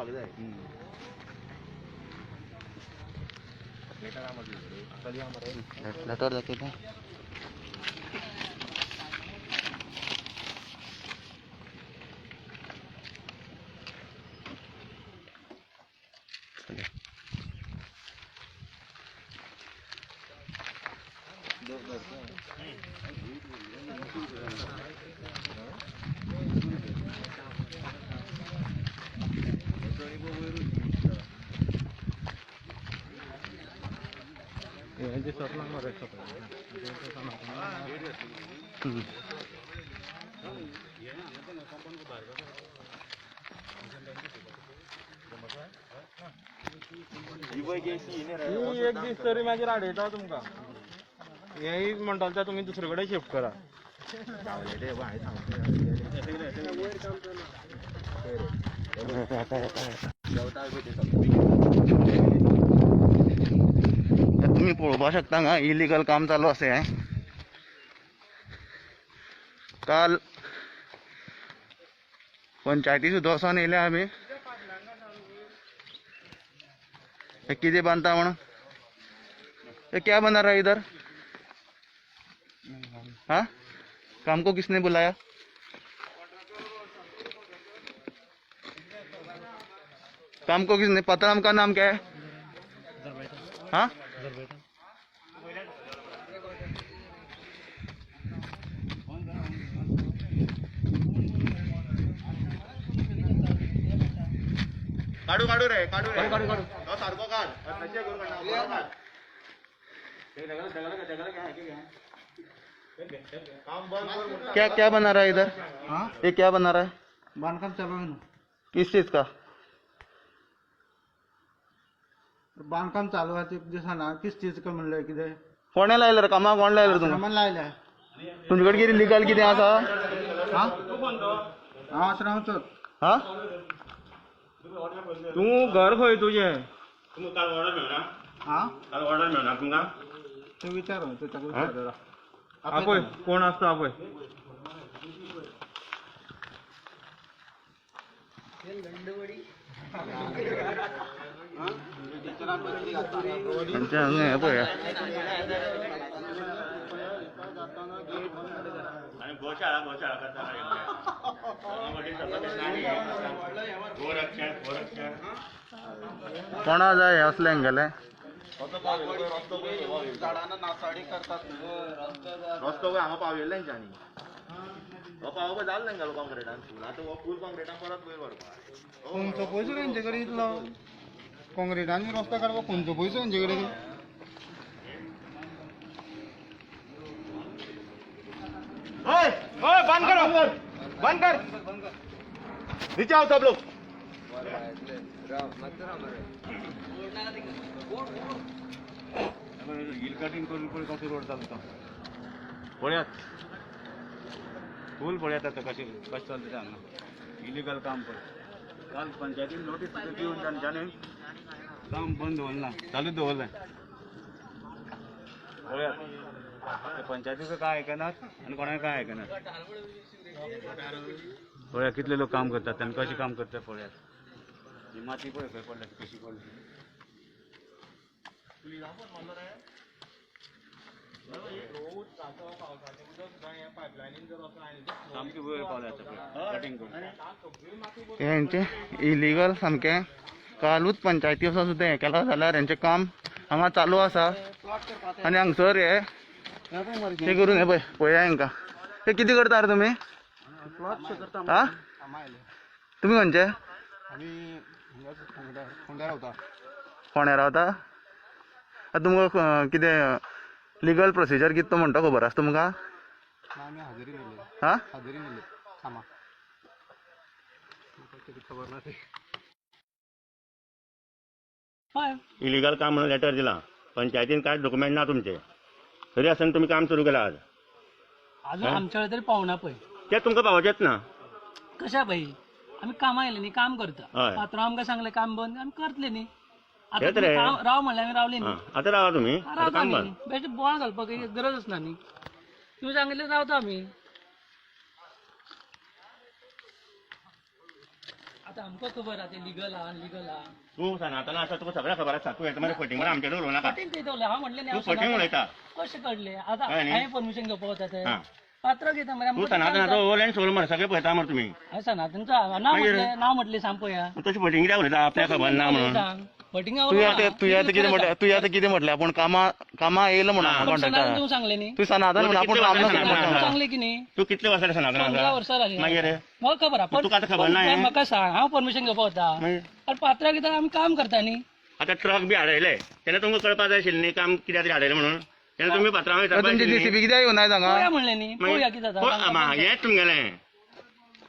करपाक जाय. लेटर दाखयता. एक दीस तरी मागीर हाडयता तुमकां. हें म्हणटा तुमी दुसरे कडेन शिफ्ट करा. तुम्ही पळोवपाक शकता हांगा इलिगल काम चालू आसा हें. काल पंचायती सुद्दां वचोन येयल्या आमी. हे कितें बांदता म्हणून ये क्या बना रहा है इधर? हाँ, काम को किसने बुलाया? काम को किसने? पतराम का नाम क्या है? हाँ, काढू काढू रे, काढू रे, काढू काढू, सारखो काढ. तशें करूं काडना. क्या क्या बना रहा है इधर? ये क्या बना रहा है? बांधकाम चालू आहे ना. किस चीज का? बांधकाम चालू आहे ते दिसना. किस चीज का म्हणलं कितें? कोणें लायलें रे कामाक? कोण लायलें तुमकां? सामान लायलें. तुमचे कडेन कितें लिगल कितें आसा? हा हांव आश्रमाचोच. हा, तूं घर खंय तुजें? हा, काल ऑर्डर मेळना तुमकां? ते विचार ताका विचार. आपय कोण आसता आपय. आमच्या हांगा हें पळया. आनी गोशाळा गोशाळा करता गोरक्षण गोरक्षण. कोणा जाय हें असलें हांगेलें? झाडांना नासाडी करतात. रस्तो पळय हांगा पावयल्ले तेंच्यांनी. हो पावोवपा जालें तेंकां काँक्रिटान फूल. आतां हो फूल काँक्रिटान परत वयर व्हरपा. खंयचो पयसो तेंचे कडेन इतलो? काँक्रिटान रस्तो काडपाक खंयचो पयसो तेंचे कडेन? ओए ओए, बंद करो, बंद कर, नीचे आओ सब लोग. हिल कटिंग करून पळय कसो रोड चलता पळयात. फूल पळयात आतां कशें कशें चलता तें हांगा इलिगल काम पळय. काल पंचायतीन नोटीस सुद्दां दिवन तांच्यांनी काम बंद दवरना, चालूच दवरलें. पळयात ते पंचायतीचो काय आयकनात आनी कोणाक काय आयकनात. पळया कितले लोक काम करतात आनी कशें काम करतात पळयात. ही माती पळय खंय पडल्या ती, कशी पडली. सामकी वयर पावल्या आतां पळय कटिंग करून. हें हेंचें इलिगल सामकें. कालूच पंचायती वचोन सुद्दां हें केलां जाल्यार हेंचें काम हांगा चालू आसा. आनी हांगसर हे ते करून हे पळय पळया हेंकां. हे कितें करता रे तुमी? हा, तुमी खंयचे? आमी फोंड्या रावता. फोंड्या रावता? आतां तुमकां कितें लिगल प्रोसिजर कितें तो म्हणटा खबर आसा तुमकां? आमी हाजेरी नेली. हा, हाजेरी नेली कामाक. खबर ना ती. इलिगल काम म्हणून लेटर दिलां पंचायतीन. कांय डॉक्युमेंट ना तुमचे, तरी आसतना तुमी काम सुरू केलां आज. अजून आमच्या कडेन तरी पावना पळय. ते तुमकां पावोवचेच ना. कशा बाई, आमी कामाक येयले न्ही, काम करता. हय. पात्रांव आमकां सांगलें काम बंद, आमी करतले न्ही. आतां हेच तुमी रे. काम राव म्हणल्यार आमी रावले न्ही. आतां रावा तुमी, आतां रावता काम न्ही. बंद. बेश्टे बोवाळ घालपाक गरज आसना न्ही. तुमी सांगिल्लें रावता आमी. आतां आतां आमकां खबर आहा ते लिगल आहा अनलिगल आहा. तूं सनातन आसा, तुका सगळें खबर आसा. तूं येता मरे फटींग मरे, आमचे कडेन उलोवं नाका. फटींग खंय दवरलें? हांव म्हणलें न्ही, तूं हांव फटींग सनातन. उलयता. कशें कळलें आतां? कळ्ळें न्ही? हांवें परमिशन घेवपाक वता ते हा. पात्र घेता मरे तूं आमकां. सनातनाचो ओल आनी सोल मरे, सगळें पळयता मरे तुमी. हांवें सनातनचो ना मागीर? म्हटलें, ना म्हटलें, सांग पळया. तशें फटींग कित्याक उलयता, आपल्याक खबर ना म्हणून? सांग, फटींग हांव तुवें आतां तुवें आतां कितें म्हटलें? तुवें आतां कितें म्हटलें? आपूण कामां कामां येयलो म्हणून सनातन कॉन्ट्रॅक्टर. तूं सांगलें न्ही? तूं सनातन म्हणून आपूण काम तूं नासलें कितले म्हणून. तूं सांगलें की न्ही? तूं कितले वर्सां सनातन 15 आसा? वर्सां जालीं. मागीर? म्हाका खबर आहा. तुका आतां खबर ना पण हें? म्हाका सांग, हांव परमिशन घेवपाक वता मागीर? आनी पात्रां घेता, आमी काम करता न्ही. आतां ट्रक बी हाडयले तेन्ना तुमकां कळपा जाय आशिल्लें न्ही, काम कित्याक तरी हाडयलें म्हणून. तेन्ना तुमी पात्रांव विचारपा तुमची आशिल्ली. जीसीबी कित्याक येवनाय पळोवया हांगा? म्हणलें न्ही, पळोवया कितें जाता. हेंच तुमगेलें.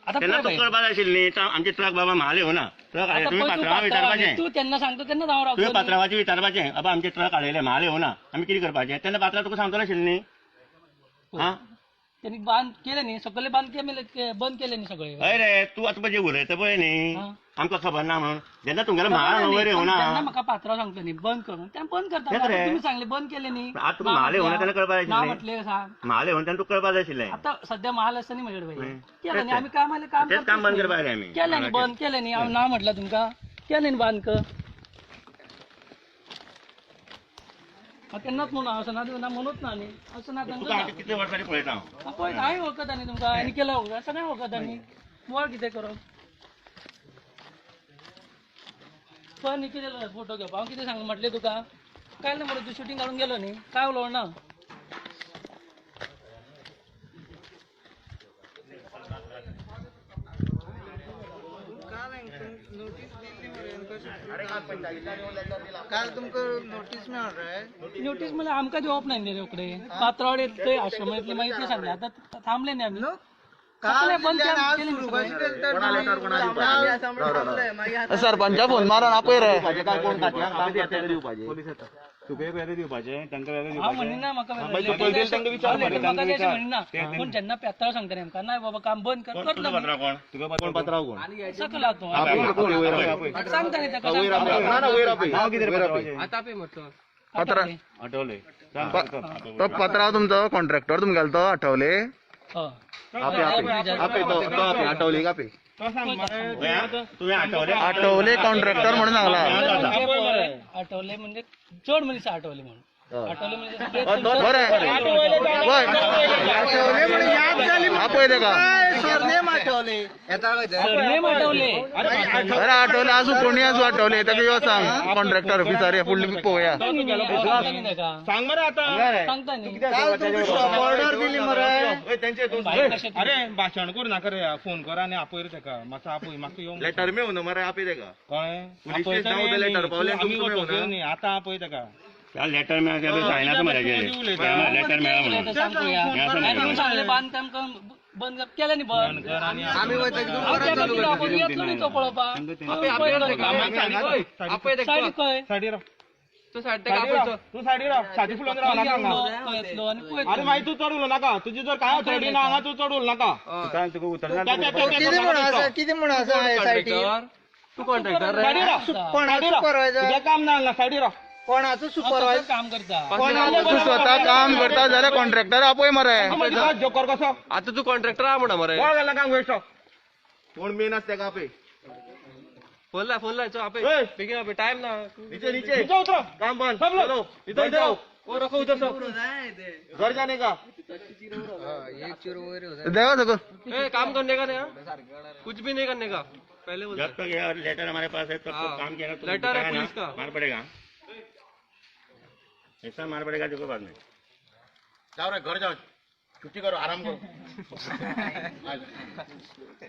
आतां तेन्ना पळय तुका कळपा जाय आशिल्ली न्ही, आमचे ट्रक बाबा म्हाल येवना, ट्रक हाडले आतां तुमी पळय, तूं पात्रांवा पात्रांव विचारपाचें. तूं तेन्ना सांगता तेन्ना हांव तुवें रावतलो न्ही. पात्रावाचें विचारपाचें, बाबा आमचे ट्रक हाडयले, म्हाल येवना, आमी कितें करपाचें? तेन्ना पात्रांव तुका सांगतलो आशिल्लें न्ही. आं. त्यांनी बांद केले न्ही सगळे, बांद केले, बंद केले न्ही सगळे. हय रे, तूं आतां पळय जें उलयता पळय न्ही, आं. आमकां खबर ना म्हणून, जेन्ना तुमगेलो खबर म्हाल ना वयर न्ही, पण येवना. तेन्ना म्हाका पात्रांव सांगता न्ही बंद करून, तें बंद करता. तेंच रे. आता तुमी सांगले बंद केले न्ही. आतां तुका म्हाल येवना तेन्ना कळपा जाय ना आशिल्लें. म्हटले सांग. म्हाल येवना तेन्ना तुका कळपा जाय आशिल्लें. आता सध्या महाल आसता न्ही म्हजे कडेन. हम्म. केलं न्ही आमी काम आलें, काम तेच काम बंद करतच करपा जाय आमी. केलें न्ही बंद केलें न्ही. हांव ना म्हटलं तुमकां, केलें न्ही बंद कर. हांव केन्नाच म्हणून हांव सनातन ना म्हणूच ना न्ही, हांव सनातन. तुका आतां कितले वर्सांनी पळयता हांव. हांव पळयता, हांवें वळखता न्ही तुमकां, आनी केला वळखता, सगळें वळखता न्ही. मुळां कितें करप पण न्ही, कितें फोटो घेवप? हांव कितें सांग म्हटलें तुका? काय ना मरे, तूं शुटींग काडून गेलो न्ही, काय उलोवं ना. काल तुमकां नोटीस मेळ्ळो रे? नोटीस म्हणल्यार आमकां दिवप ना न्ही रोखडे. पात्रावड येत थंय आश्रमांतली, मागीर ते सांगले, आतां थांबले न्ही आमी. काल सगळें बंद दिल्ले आनी आज केलें न्ही सुरू सगळें. कशें केलें तर तुमी? सरपंचा फोन मारून आपय रे. कोण खात्याक काम करता तेका दिवपाचें. तुका एक वेगळें दिवपाचें, तांकां वेगळें हांव दिवपाचें. म्हणिना म्हाका मागीर तूं पळय तांकां विचार मरे. म्हाका अशें म्हणिना, पूण जेन्ना पेत्राव सांगता न्ही आमकां, ना बाबा काम बंद कर, कोण करतलो तुजो पात्रांव कोण? तुका कोण पात्रांव कोण? सकयल आहा तो. आपय, वयर आपय. सांगता न्ही ताका. वयर आपय. सांगता. ना ना, वयर आपय. नांव कितें रे वयर आपय. पात्रांवाचें? पत्रा आठवले. तो पत्राव तुमचो कॉन्ट्रॅक्टर तुमगेलो तो आठवले. हय. आपय आपय आपय, तो तो आपय, आठवले आपय. तुवें आठवले? आठवले कॉन्ट्रॅक्टर म्हणून सांगला. म्हणजे पळय, आठवले म्हणजे चड मनीस आठवले म्हणून, आठवले म्हणजे सगळे बरें वय. आठवले म्हणून याद जाली. आपय तेका. सरनेम आठवले येता काय ते? सरनेम आठवले. अरे आठवले आसूं, कोणी आसूं, आठवले ताका यो सांग कॉन्ट्रॅक्टर ऑफिसार हे फुडली पळोवया. सांगता न्ही ताका. सांग मरे आतां. सांगता न्ही. काल तुमकां स्टॉप ऑर्डर दिली मरे. तेंचे बाई कशें तूं? अरे भाशण करू नाका रे, फोन कर आनी आपय रे तेका, मातसो आपय म्हाका यो. लेटर मेळूं मरे, आपय तेका. कळ्ळें? पुलीस स्टेशना वयता लेटर पावलें, आमी तुमकां वचोंक मेळूं ना. न्ही आतां, आपय तेका. काल लेटर मेळ्ळा, ते सायन आसा म्हज्याचेर, लेटर मेळ्ळा म्हणून. सांग पळोवया. हांवें तुमकां सांगलें बांदकाम काम बंद कर, केलें न्ही बंद. आमी वयता. हांव तेका कितें आपोवन येतलो न्ही तो पळोवपाक. सायडीक खंय? साडी राव, तूं साडी राव, साडी फुलोवन राव नाका हांगा. तो येतलो आनी अरे पळयतलो. मागीर तूं चड उलो नाका, तुजी जर काय ऑथॉरिटी ना हांगा, तूं चड उलो नाका. काल तुका उतरना. कितें म्हण आसा, कितें म्हण आसा एसआयटी? साडी राव, कोणाचो सुपरवायझर? तुजें काम ना, साडी राव. कोणाचो हांव सुपरवायझर? स्वतः काम करता. तूं स्वता काम करता जाल्यार कॉन्ट्रॅक्टर आपय मरे. जोकर कसो आता तू कॉन्ट्रॅक्टर आहा म्हणा मरे. कोण गेला काम वेस्ट? कोण मेन आसा तेका आपय. फोन लाय, फोन लाय, चल आपे. ए! बेगीन आपे, टाइम ना. नीचे नीचे. नीचे उतरो. काम बंद. सब लोग. चलो इधर जाओ. ओ रखो उधर सब. घर जाने का. देवा सगळं. ए काम करने का नहीं हाँ? कुछ भी नहीं करने का, पहले बोल. जब तक ये लेटर हमारे पास है तब तक काम किया ना तो लेटर है दिखाया ना, पुलिस का। मार पड़ेगा, ऐसा मार पड़ेगा देखो बाद में. जाओ रे, घर जाओ, छुट्टी करो, आराम करो.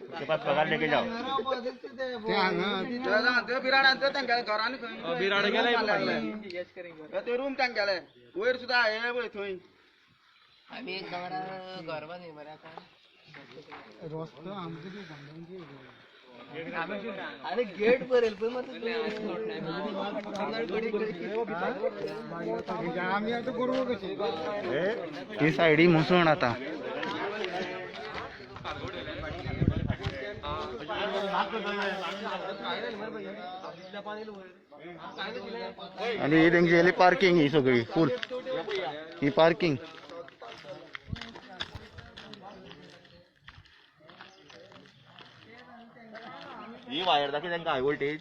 उसके पास पगार लेके जाओ. बिराड गेला. ते रूम तांगेले वयर सुद्दां हे पळय थंय. आमी आतां गोरवां कशी. ही सायडी मुसण आता. आणि ही तेंची पार्किंग, ही सगळी फुल ही पार्किंग. ही वायर दाखय तांकां हाय वोल्टेज.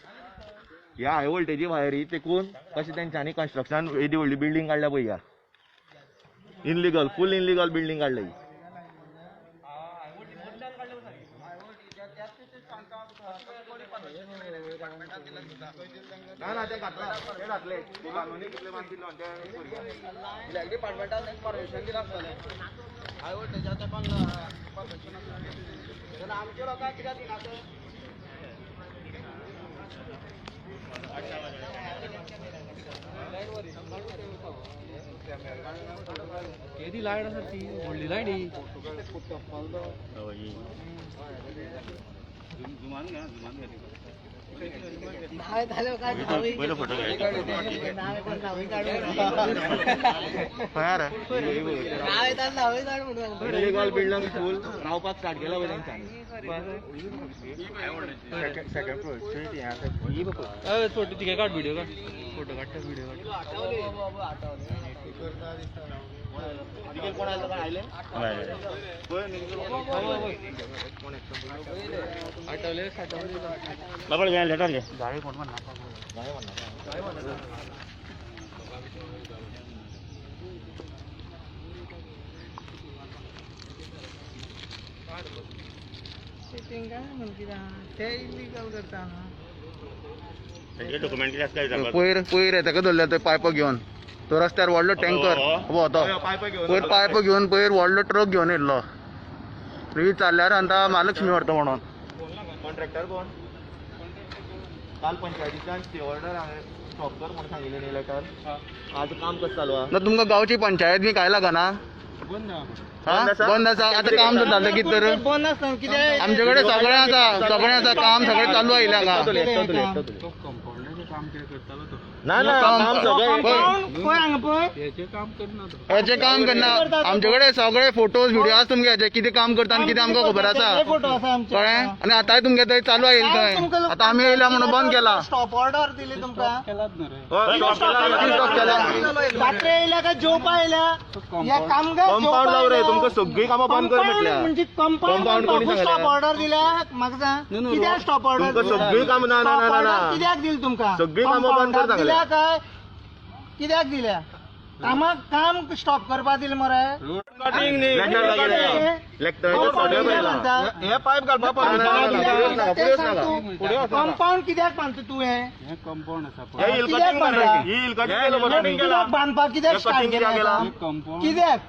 ह्या हाय वोल्टेजी वायरी तेकून कशें तेंच्यांनी कन्स्ट्रक्शन येदी व्हडली बिल्डींग काडल्या पळय. ह्या इनलिगल, फूल इनलिगल बिल्डींग काडल्या ही. ना ना, ते घातला, ते घातले कानूनी कितले बांदिल्लो ते. इलेक्ट्रिक डिपार्टमेंटान तांकां परमिशन दिलां आसतलें. हाय वोल्टेजा तेंपान परमिशन आसतलें जाल्यार आमच्या लोकांक कित्याक दिना ते? केदी लायट आसा ती, व्हडली लायट ही. जुमान घे, जुमान घे. पयलो फोटो घे. खंय रे? इलिगल बिल्डींग फूल रावपाक स्टार्ट केला पळय तेंच्यांनी. हय, फोटो तिगे काड, व्हिडिओ काड, फोटो काडटा, व्हिडिओ काड. निखिल, कोण आयलो? कोण आयले? पळय निखिल. आठवले साठवले. बाबा, घे लेटर घे. ते इलिगल करता न्हू. तेजे डॉक्युमेंट कितें आसा काय? पयर पयर ताका धरले ते पायप घेवन तो रस्त्यार व्हडलो टँकर हो तो. पायप घेवन. पयर पायप घेवन, पयर व्हडलो ट्रक घेवन येयल्लो. मागीर चालल्यार आतां महालक्ष्मी व्हरता म्हणून. कॉन्ट्रॅक्टर कोण? काल पंचायतीच्यान स्टे ऑर्डर हांवें स्टॉप कर म्हणून सांगिल्लें न्ही लेटर. आज काम कसं चालू आहा? ना, तुमकां गांवची पंचायत बी काय लागना? हा, बंद आसा. आतां काम जाता कितें तर? बंद आसतना कितें? आमचे कडेन सगळें आसा, सगळें आसा, काम सगळें चालू आयिल्लें हांगा. एकटो तुले. ना ना, काम सगळें. पळय हांगा पळय. हेचें काम करना. आमचे कडेन सगळे फोटोज, व्हिडिओ आसा तुमगे. हेचे कितें काम करता आनी कितें आमकां खबर आसा. हे फोटो आसा आमचे. कळ्ळें? आनी आतांय तुमगे थंय चालू आयिल्लें थंय. आतां आमी येयल्या म्हणून बंद केला. स्टॉप ऑर्डर दिली तुमकां. हय, stop केला. स्टॉप केला. जात्रे येयल्या काय जेवपा येयल्या ह्या कामगार? कंपाऊंड लाव रे, तुमकां सगळीं कामां बंद कर म्हटल्या. म्हणजे Compound compound कोणी स्टॉप सांगलें? ऑर्डर दिल्या म्हाका सांग, कित्याक स्टॉप ऑर्डर? तुमकां सगळीं कामां, ना ना ना ना. कित्याक दिली तुमकां? सगळीं कामां बंद कर सांगलें. दिल्या काय कित्याक दिल्या कामाक? काम स्टॉप करपा दिलें मरे. लेटर दाखयलें, लेटर सगळें पळयलां. हे पायप घालपा. कंपाऊंड कित्याक बांदता तूं हें? हे हिल कित्याक कटिंग बांदता? ही हिल कटिंग केलं बरं. कित्याक बांदपाक, कित्याक हे स्टार्ट कटिंग कित्याक केलें? केलां? कित्याक?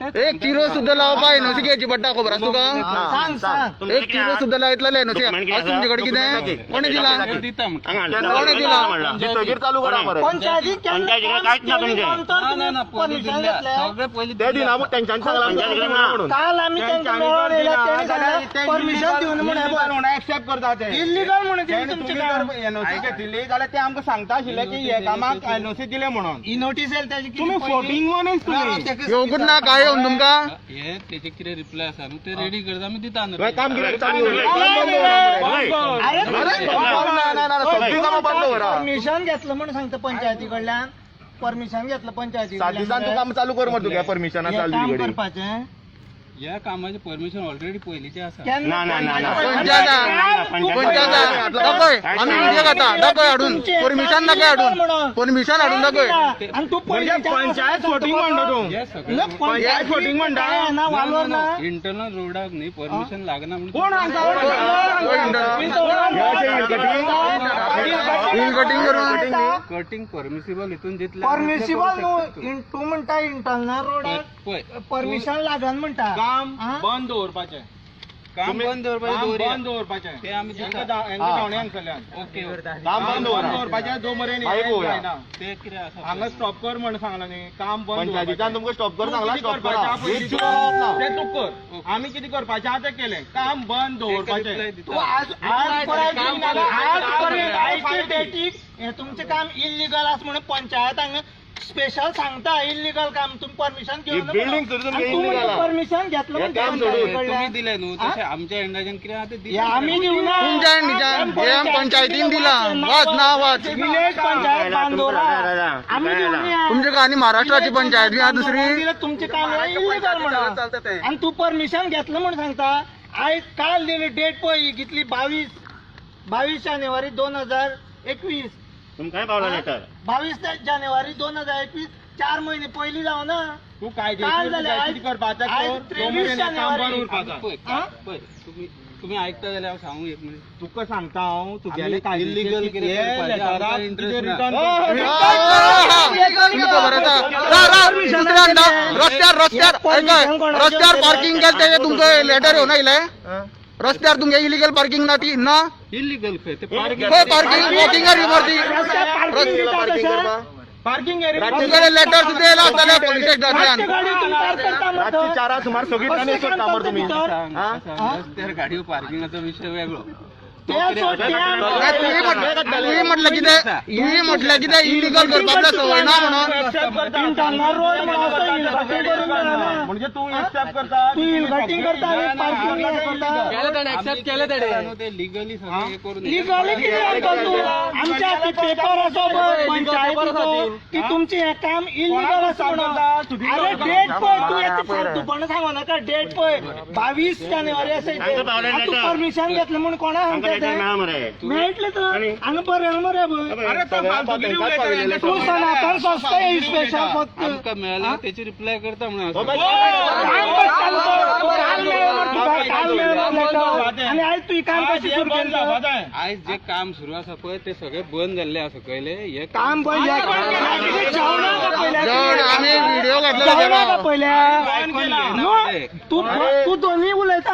एक चिरो सुद्दां लावपा एनओसी घेवची पडटा, खबर आसा तुका? सांग सांग. एक चिरो सुद्दां लायतले एनओसी आज. तुमचे कडेन कितें कोणें दिलां? कोणें दिलां? दितगीर चालू करा मरे. पंचायतीक केन्ना पंचायतीक कांयच ना तुमचें. परमिशन घेतलें? ते दिना म्हूण तेंच्यांनी सांगलां आमकां ना म्हणून. काल आमी तांकां मेळोन येयल्या, तेणी सांगलें परमिशन दिवन म्हणून. एक्सेप्ट करता ते. इल्लिगल म्हणून दिली तुमचें काम. एनओसी घेतिल्ली जाल्यार ते आमकां सांगता आशिल्ले की हे कामाक एनओसी दिले म्हणून. ही नोटीस येयली तेजी. तुमी फोटींग मनीस तुमी. येवकूच ना काय येवन तुमकां? हे तेचे कितें रिप्लाय आसा न्हू, ते रेडी करता, आमी दिता न्हू. तुवें काम कित्याक चालू दवरलें? काम बंद दवरा मरे. अरे ना ना ना, सगळीं कामां बंद दवरा. परमिशन घेतलं म्हणून सांगता, पंचायती कडल्यान परमिशन घेतलं पंचायती. 7 दिसान तूं काम चालू कर मरे. तुगे परमिशन आसा काम तुजे कडेन. करपाचें. ह्या कामाचें परमिशन ऑलरेडी पयलींचें आसा. ना ना ना ना. पंचायत पंचायत दाखय, आमी व्हिडिओ घेता, दाखय हाडून परमिशन, दाखय हाडून परमिशन हाडून दाखय. आणि तू पंचायत फोटींग म्हणटा तूं. हे सगळें पंचायत फोटींग म्हणटा. ना, वालोर ना. इंटरनल रोडाक न्ही परमिशन लागना म्हणून. कोण सांगता? हे अशें हिल कटिंग. हिल कटिंग करून. कटिंग परमिसिबल हितून जितलें परमिसिबल न्हू तूं म्हणटा, इंटरनल रोडाक पळय परमिशन लागन म्हणटा. काम आं? बंद दवरपाचें. काम बंद दवरपाचें. काम दवरया. बंद दवरपाचें. ते आमी हेंका दिता. धांवणे हांगसरल्यान. ओके. काम बंद दवरा. दवरपाचें जो मेरेन मागीर हें पळोवया. जायना. ते कितें आसा हांगा स्टॉप कर म्हण सांगलां न्ही, काम बंद. पंचायतीच्यान तुमकां स्टॉप कर सांगला, कितें स्टॉप करपाचें करा. आहा पयलीं एक चिरो लावप ना. तें तूं कर. आमी कितें करपाचें आहा तें केलें, काम बंद दवरपाचें. रिप्लाय दिता. तूं आज आज पर्यंत, आज पर्यंत, आयचे डेटीक हें तुमचें काम इल्लिगल आसा म्हणून पंचायत हांगा स्पेशल सांगता, इल्लिगल काम, तुमी परमिशन ही building सुद्दां तुमगे illegal आहा. परमिशन घेतलं हें काम सोडून. तुमी दिलें न्हू तशें आमच्या एंडाच्यान कितें आहा तें हे दिता. आमी दिवना. तुमच्या एंडीच्यान हे आम पंचायतीन दिलां. वाच ना वाच. विलेज पंचायत बांदोरा आमी दिवना. तुमचे आनी महाराष्ट्राची पंचायत बी आहा दुसरी. दिलं तुमचें काम इल्लिगल म्हणून आनी तूं परमिशन घेतलं म्हणून सांगता. आयज काल दिली डेट पळय ही कितली, 22. 22 जानेवारी 2021. तुमकांय पावला लेटर. 22 जानेवारी 2021, 4 महिने पयलीं जावना. तूं काल जालें, कायदेशीर करपाचें आयज कर, दोन 23 म्हयने काम जानेवारी. बंद उरपाचो. हा? पळय, तुम्ही तुम्ही ऐकता जाल्यार हांव सांगू एक मिनिट. तुका सांगता हांव, तुगेले आमी कायदेशीर illegal कितें हे करपाचें लेटराक आमकां interest कितें ना. रिटर्न तुमकां खबर आसा. राव राव, दुसरें सांगता, रस्त्यार रस्त्यार ऐकाय, रस्त्यार पार्किंग केलें तेजें तुमकां लेटर येवन आयलें? रस्त्यार तुमगे इलिगल पार्किंग ना ती ना? इलिगल खंय ते पार्किंग. खंय पार्किंग? वॉकिंगार इमारती रस्त्यार पार्किंग दिता तशें? पार्किंग तुमगेले लेटर सुद्दां येयला आसतलें पोलीस स्टेशनांतल्यान. गाडी तुम्ही पार्क करता मग रातची थंय. 4 सुमार सगळी कसलें तांणी काम सोडटा मरे करता तुमी. भितर? रस्त्यार गाडयो पार्किंगाचो विशय वेगळो. ते सोड, ते आमकां- नाही, तुम्ही म्हटलं कितें, तुम्ही म्हटलं कितें इलिगल करपाक संवय ना म्हणून. इंटरनल रोड म्हणून असो इलगटिंग करून मेळना. म्हणजे तू एक्सेप्ट करता? तू इलगटिंग करता आनी पार्किंग हे करता. केलं ताणें, एक्सेप्ट केलं ताणें. ते लिगली सगळें हे करून लिगली कितें अंकल तूं? आमच्या हातीत पेपर आसा पळय पंचायतीचो की तुमचें हें काम इलिगल आसा म्हणून. अरे डेट पळय तूं, येता फालतूपणां सांगू नाका. डेट पळय, 22 जानेवारी आसा. तांकां पावलें आनी तूं letter. Permission घेतलें म्हूण कोणा तांकां सांगता लेटर तें? मेळ्ळा मरे. मेळटलें तर हांगा बरयलां मरे पळय. अरे तो फालतूगिरी उलयता. तूं सनातन संस्था ही स्पेशल फक्त. आमकां मेळ्ळा तेची रिप्लाय करता म्हणून. काम कर, चालू कर. काल मेळ्ळें मरे तुका, काल मेळ्ळें लेटर. आनी आयज तूं काम कशें सुरू केलें? आयज जे काम सुरू आसा पळय ते सगळे बंद जाल्ले आसा, कळ्ळें हे? काम बंद जालें. जेवणां का पयल्या? जेवण आमी व्हिडिओ घातलेलो. जेवणां का तेका. पयल्या? न्हू, तूं तूं दोन्ही उलयता.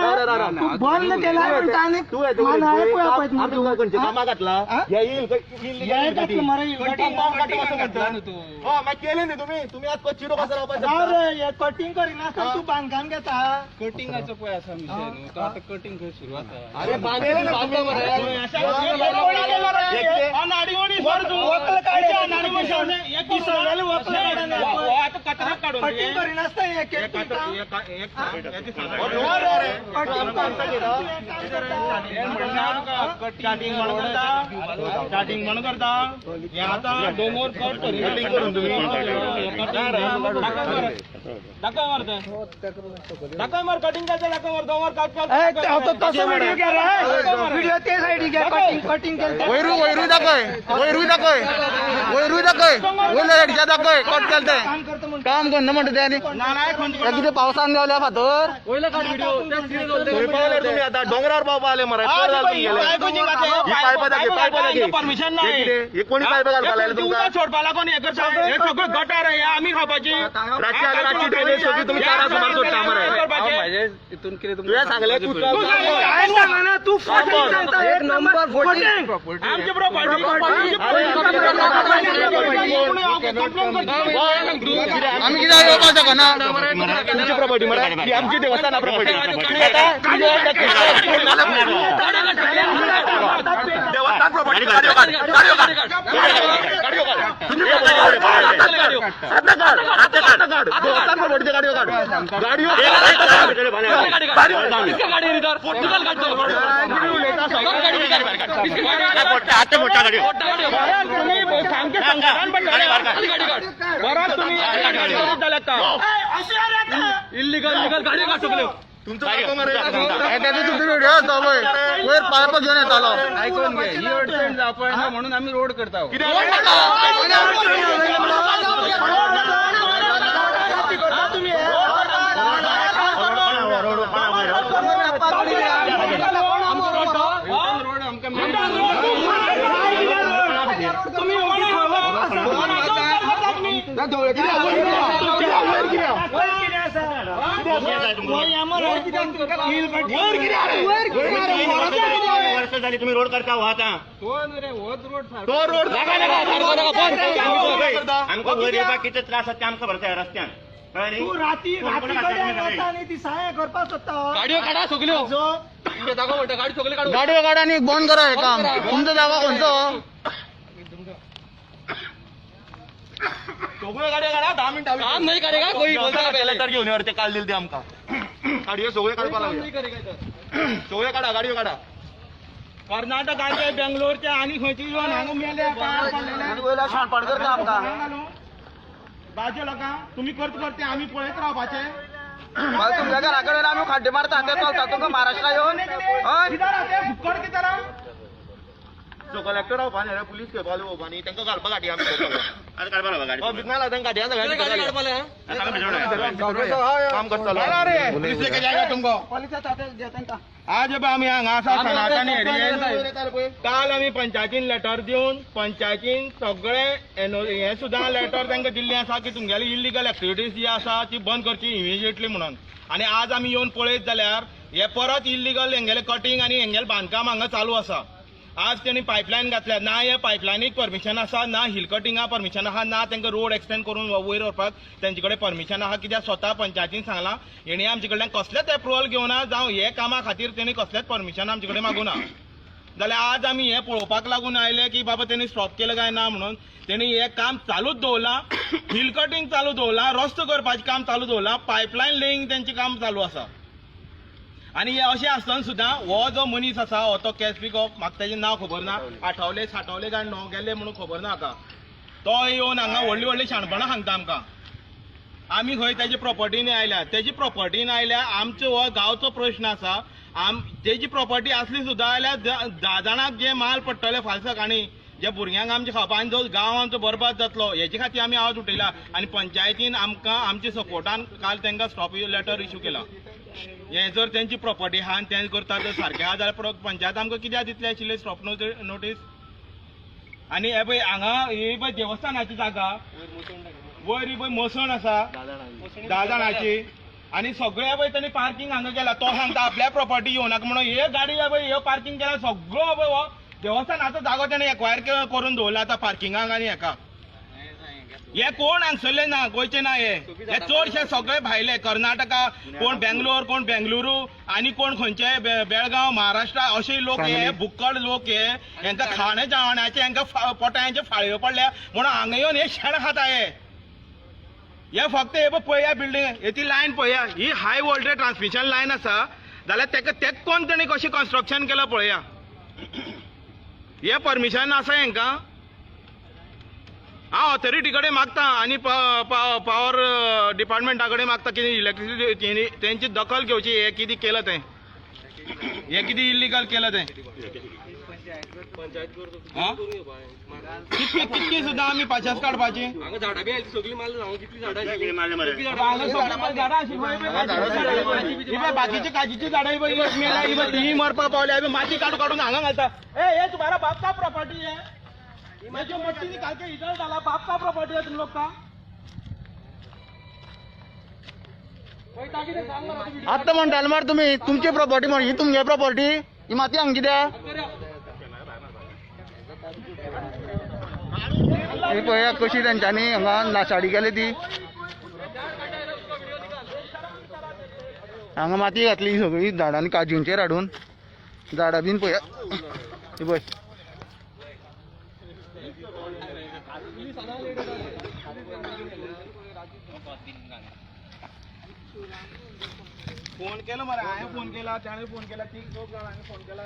तूं बंद केला म्हणटा आनी तूं येता मानाय पळय आपयत आमी मरे तुका तूं. खंयच्या कामाक घातला? हे हे घातलं मरे इलगटिंग. मागीर केलें न्ही तुमी. तुमी आज चिरो कसो लावपाक राव शकता? रे, हे कटिंग करिनासतना तूं बांदकाम घेता. कटिंगाचो पळय आसा विशय न्हू तो, आतां कटिंग खंय सुरू आसा. अरे बांदलें ना तुमी. वक्ल काड, कटिंग करिनासतना हे केलें तूं काम. कटिंग करता तूं हें काम करता. स्टार्टिंग म्हणून करता, स्टार्टिंग म्हणून करता हे. आतां दोंगोर कट कटिंग करून तुमी. दाखय मर ते, दाखय मर कटिंग करता, दाखय मर दोंगर कट कर. ए, तो तसो व्हिडिओ घे रे, व्हिडिओ ते सायडीक घे. कटिंग कटिंग केलं ते. वयरूय वयरूय दाखय, वयरूय दाखय, वयरूय दाखय, वयल्या सायडीच्या दाखय कट केलें तें. काम करता म्हणटा. काम करना म्हणटा तें. आनी हे कितें पावसान देंवल्या फातर. वयलो काढ व्हिडिओ, त्या स्क्रीन थंय पावल्यार तुमी आतां दोंगरार पावपा आले मरे. चड जालें तुमगेलें. ही पायपां दाखय, पायपां दाखय. परमिशन ना. हे कितें? हे कोणी पायपां घालपाक लायले तुमकां? सोडपा लागून हे करता. हे सगळं गटार हे आमी खावपाची. रातची आतां रातची ड्रेनेज सगळी तुमी 4 सुमार सोडटा मरे. हांव म्हाजे हितून कितें तुवें सांगलें, तूं तूं काय सांगना, तू फोटिंग सांगता. एक नंबर फोटिंग. आमची प्रॉपर्टी. आमी कित्याक येवपाक शकना? तुमची प्रॉपर्टी मरे ही, आमची देवस्थाना प्रॉपर्टी. देवस्थान प्रॉपर्टी. गाडयो काड, गाडयो काड, गाडयो काड. तुमची property. आतां काड, आतां काड, काड. देवस्थान प्रॉपर्टीच्यो गाडयो काड, गाडयो गाडी रिदार निकाल काढतो. आतां मोठा गाडयो. सामके संकटान पडले बरात तुम्ही जाल्यार. इल्लीगल इलिगल गाडी काढ सगळ्यो. तुमचो दाखो मरे. हे तेजो तुमचो व्हिडिओ आसा पळय, वयर पायपां घेवन येतालो. आयकून घे, ही अडचण जावपा ना म्हणून आमी रोड करता. रोड आमकां वर्ष झाली तुम्ही रोड करता हो आतां. तो न्हू रे, होच रोड सारको. तो रोड आमकां वयर येवपाक कितें त्रास जाता ते आमकां खबर आसा ह्या रस्त्यान, कळ्ळें न्ही? तूं राती राती कडेन वता आनी दिसा हें करपाक सोदता. गाडयो काढा सगळ्यो. जो दाखव म्हणटा, गाडी सगळी काढू. गाडयो काडा आनी बंद करा हें काम. तुमचो जागो खंयचो? सगळ्यो गाडयो काडा 10 मिनटां. काम नाही करेगा कोई, बोलता का पहिले. लेटर घेऊन ते काल दिले ते आमकां. गाडयो सगळ्यो काडपाक काम लागल्या. नाही करेगा इथं. सगळ्यो काडा, गाडयो काडा. कर्नाटकाचे, बेंगलोरचे आनी खंयचे येवन हांगा मेले पाड पडलेले. शाणपण करता आमकां. बाजू लोकां तुमी करता करते आमी पळयत रावपाचे. तुमच्या घरा कडेन आमी खड्डे मारता ते चलता तुमकां महाराष्ट्रा येवन. कित्याक रावते? फुकट कित्याक राव? सो कलेक्टर रावपा न्ही रे, पुलीस खंय पावले पळोवपा न्ही, तांकां घालपा गाडी आमी. आतां काडपा लागला गाडी. भिकना तांकां गाडयान गाडी काडपाले. सगळ्यांक काम कसं चालू? पुलिस लेके जाएगा तुमको. आज बा आमी हांगा आसा सनातन एरियेन. काल आमी पंचायतीन लेटर दिवन पंचायतीन सगळे हे सुद्दां लेटर तांकां दिल्लें आसा की तुमगेली इलिगल एक्टिविटीज जी आसा ती बंद करची इमिजिएटली म्हणून. आनी आज आमी येवन पळयत जाल्यार हे परत इलिगल हेंगेलें कटींग आनी हेंगेलें बांदकाम हांगा चालू आसा. आज तेणी पायपलायन घातल्या ना, हे पायपलायनीक परमिशन आसा ना, हिल कटिंगा परमिशन आहा ना, तांकां रोड एक्सटेंड करून वयर व्हरपाक तेंचे कडेन परमिशन आहा. कित्याक स्वता पंचायतीन सांगलां, हेणी आमचे कडल्यान कसलेच एप्रुवल घेवना, जावं हे कामा खातीर तेणी कसलेच परमिशन आमचे कडेन मागूना. जाल्यार आज आमी हें पळोवपाक लागून आयले की बाबा तेणी स्टॉप केलें काय ना म्हणून. तेणी हें काम चालूच दवरलां, हिल कटींग चालू दवरलां, रस्तो करपाचें काम चालू दवरलां, पायपलायन लेईंग तेंचें काम चालू आसा. आनी हे अशें आसतना सुद्दां हो जो मनीस आसा, हो तो कॅश पिकअप, म्हाका तेजें नांव खबर ना, आठवले साठवले काय णव गेले म्हणून खबर ना म्हाका, तो येवन हांगा व्हडली व्हडली शाणपणां सांगता आमकां. आमी खंय तेजे प्रॉपर्टीन आयल्या, तेजी प्रॉपर्टीन आयल्या. आमचो हो गांवचो प्रश्न आसा. आम तेजी प्रॉपर्टी आसली सुद्दां जाल्यार 10 जाणांक जे माल पडटले फाल्यां सकाळीं, जे भुरग्यांक आमचे खावपा आनी जो गांव आमचो बरबाद जातलो, हेजे खातीर आमी आवाज उठयला. आनी पंचायतीन आमकां आमच्या सपोर्टान काल तांकां स्टॉप लेटर इशू केला. हें जर तेंची प्रॉपर्टी आहा आनी तें करता जर सारकें आहा जाल्यार पंचायत आमकां कित्याक दितली आशिल्ली स्टॉप नोटीस? आनी हे पळय हांगा ही पळय देवस्थानाची जागा, वयर ही पळय मसण आसा 10 जाणांची, आनी सगळे पळय तांणी पार्किंग हांगा केला. तो सांगता आपल्या प्रॉपर्टी येवनाका म्हणून, हे गाडी पळय हे पार्किंग केला सगळो पळय हो देवस्थानाचो जागो ताणें एक्वायर करून दवरला आतां पार्किंगाक. आनी हेका हे कोण हांगसरले ना, गोंयचे ना, हे हे चडशे सगळे भायले, कर्नाटका, कोण बेंगलोर, कोण बेंगलुरू आनी कोण खंयचे बेळगांव, महाराष्ट्र, अशे लोक हे भुक्कड लोक. हे हेंकां खाणें जेवणाचे हेंकां पोटांचे फाळयो पडल्या म्हणून हांगा येवन हे शेण खाता. हे हे फक्त हे पळया बिल्डींग, हे ती लायन पळया, ही हाय वोल्टेज ट्रान्समिशन लायन आसा जाल्यार तेका तेच कोण तेणी कशें कन्स्ट्रक्शन केलां पळया. हे परमिशन आसा हेंकां? हांव ऑथॉरिटी कडेन मागता आनी पावर डिपार्टमेंटा कडेन मागता की इलेक्ट्रिसिटी तेंची दखल घेवची. हें कितें केलां तें, हें कितें इल्लिगल केलां तें, कितकी कितकी सुद्दां आमी पाशास काडपाची. हांगा झाडां बी आयली सगळीं मारली, हांगा कितलीं झाडां आशिल्लीं. मारले मरे. हांगा सगळीं झाडां आशिल्लीं, ही पळय बाकीची काजीची झाडां ही पळय मेल्या, ही पळय ती मरपा पावल्या. ही पळय माती काडून काडून हांगा घालता. ए ये तुम्हारा बाप का प्रॉपर्टी है? ये जो मट्टी निकाल के इधर डाला, बाप का प्रॉपर्टी है तुम लोग का? आत्ता म्हणटाले मरे तुमी तुमची प्रॉपर्टी म्हण, ही तुमगे प्रॉपर्टी, ही माती हांगा कित्याक? ही पळया कशी तेंच्यांनी हांगा नाशाडी केली ती. हांगा माती घातली सगळी झाडांनी काजूंचेर हाडून, झाडां बीन पळया ही पळय. फोन केलो मरे, हांवें फोन केला, ताणें फोन केला, तीग चौग जाणांनी फोन केला.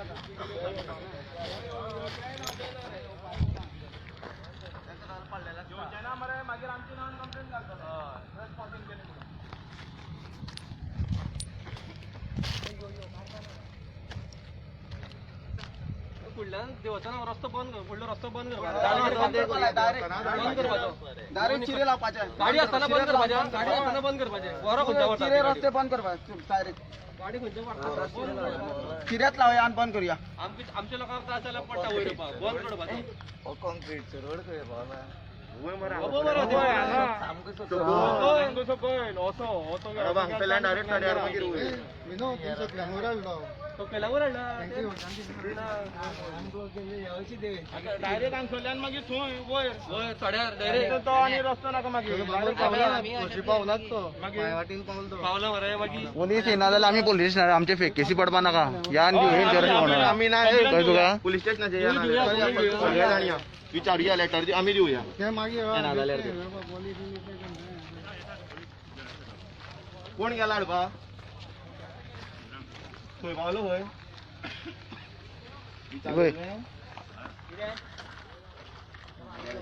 येवचें ना मरे मागीर आमच्या नांवान कंप्लेन घालतलो ट्रेसपासिंग केलें म्हणून. फुडल्यान देवस्थाना रस्तो बंद कर, फुडलो रस्तो बंद करपाचो, बंद करपाचो. डायरेक्ट चिरे लावपाचे, गाडी आसतना बंद करपाचें, गाडी आसतना बंद करपाचें. बरो खंयच्या वता चिरे रस्ते बंद करपाचे डायरेक्ट, गाडी खंयच्या वता बंद करपाचो. चिऱ्यात लावया आनी बंद करुया. आमच्या लोकांक त्रास जाल्यार पडटा वयर येवपाक, बंद करपाचो. हांगसरल्यान डायरेक्ट सड्यार मागीर वयर. तो केल्यावर हाडला. डायरेक्ट हांगसरल्यान मागीर थंय वयर वयर सड्यार डायरेक्ट तो आनी रस्तो नाका मागीर. पावला मरे मागीर. पोलीस येना जाल्यार आमी पोलीस स्टेशनार आमचे फेक केसी पडपा नाका. या आनी दिवया आमी ना कळ्ळें तुका? पुलीस स्टेशनाचेर या ना सगळे जाण या, विचारुया, लेटर आमी दिवया येना जाल्यार ते. कोण गेला हाडपा? खंय पावलो खंय? पळय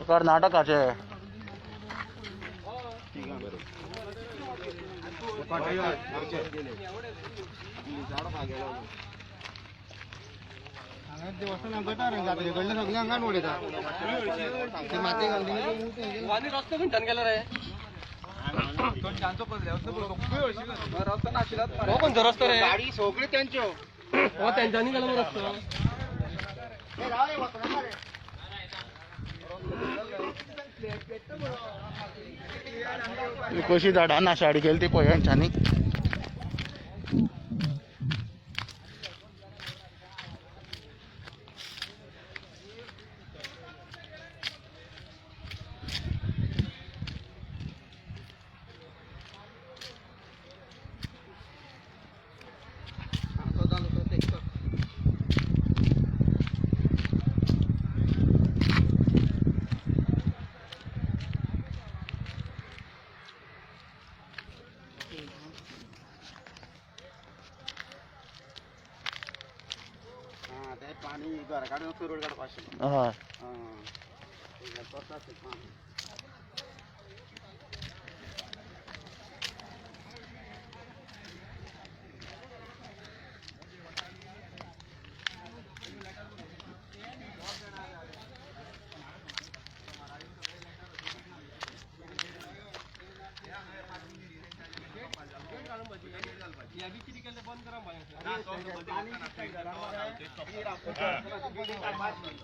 कर्नाटकाचे. आनी रस्तो खंयच्यान गेलो रे? हो खंयचो रस्तो रे? गाडी सगळ्यो त्यांच्यो. हो तेंच्यांनी गेलो मरे रस्तो. कशी झाडां नाशाडी केली ती पळय हेंच्यांनी. पाणी घरा काडून रोड काडपा आशिल्लो. हय.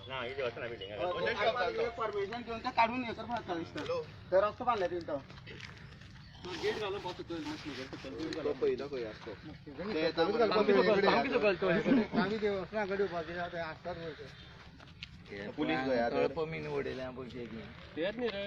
ना, ही देवस्थाना बिल्डिंग. परमिशन घेवन ते काडून हे करपाक दिसता. ते रस्तो बांदले तेणी तो. तेच न्ही रे.